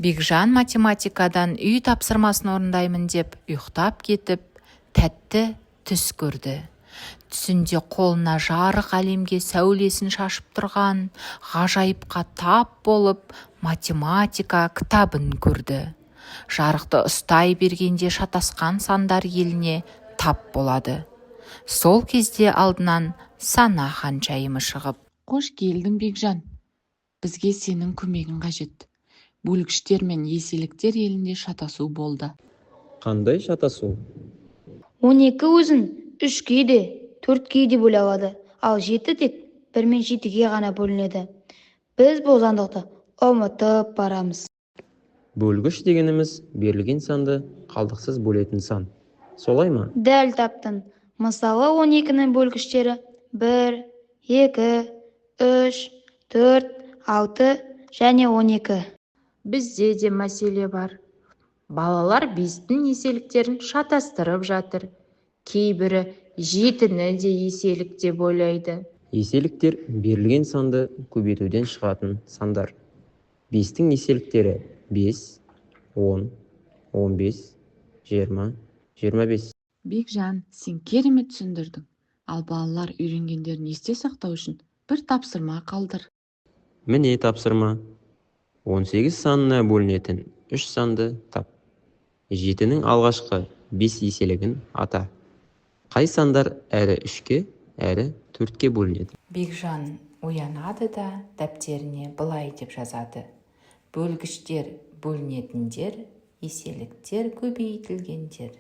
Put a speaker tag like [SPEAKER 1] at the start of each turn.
[SPEAKER 1] Бекжан математикадан үй тапсырмасын орындаймын деп ұйықтап кетіп, тәтті түс көрді. Түсінде қолына жарық әлемге сәулесін шашып тұрған ғажайыпқа тап болып, математика кітабын көрді. Жарықты ұстай бергенде шатасқан сандар еліне тап болады. Сол кезде алдынан Сана ханшайымы шығып:
[SPEAKER 2] Қош келдің, Бекжан! Бізге сенің көмегің қажет. Бөлгіштер мен еселіктер елінде шатасу болды.
[SPEAKER 3] Қандай шатасу?
[SPEAKER 4] 12 өзін үшке де, төртке де бөле алады, ал жеті тек бір мен жетіге ғана бөлінеді. Біз бұл заңдылықты ұмытып барамыз.
[SPEAKER 3] Бөлгіш дегеніміз берілген санды қалдықсыз бөлетін сан, солай ма?
[SPEAKER 4] Дәл таптың. Мысалы, 12-нің бөлгіштері бір, екі, үш, төрт, алты және 12.
[SPEAKER 5] Бізде де мәселе бар. Балалар бестің еселіктерін шатастырып жатыр. Кейбірі жетіні де еселік деп ойлайды.
[SPEAKER 3] Еселіктер берілген санды көбейтуден шығатын сандар. Бестің еселіктері: бес, 10, 15, 20, 25.
[SPEAKER 2] Бекжан, сен керемет түсіндірдің. Ал балалар үйренгендерін есте сақтау үшін бір тапсырма қалдыр.
[SPEAKER 3] Міне тапсырма: 18 санына бөлінетін үш санды тап. Жетінің алғашқы бес еселігін ата. Қай сандар әрі үшке, әрі төртке бөлінеді?
[SPEAKER 1] Бекжан оянады да, дәптеріне былай деп жазады: бөлгіштер – бөлінетіндер, еселіктер – көбейтілгендер.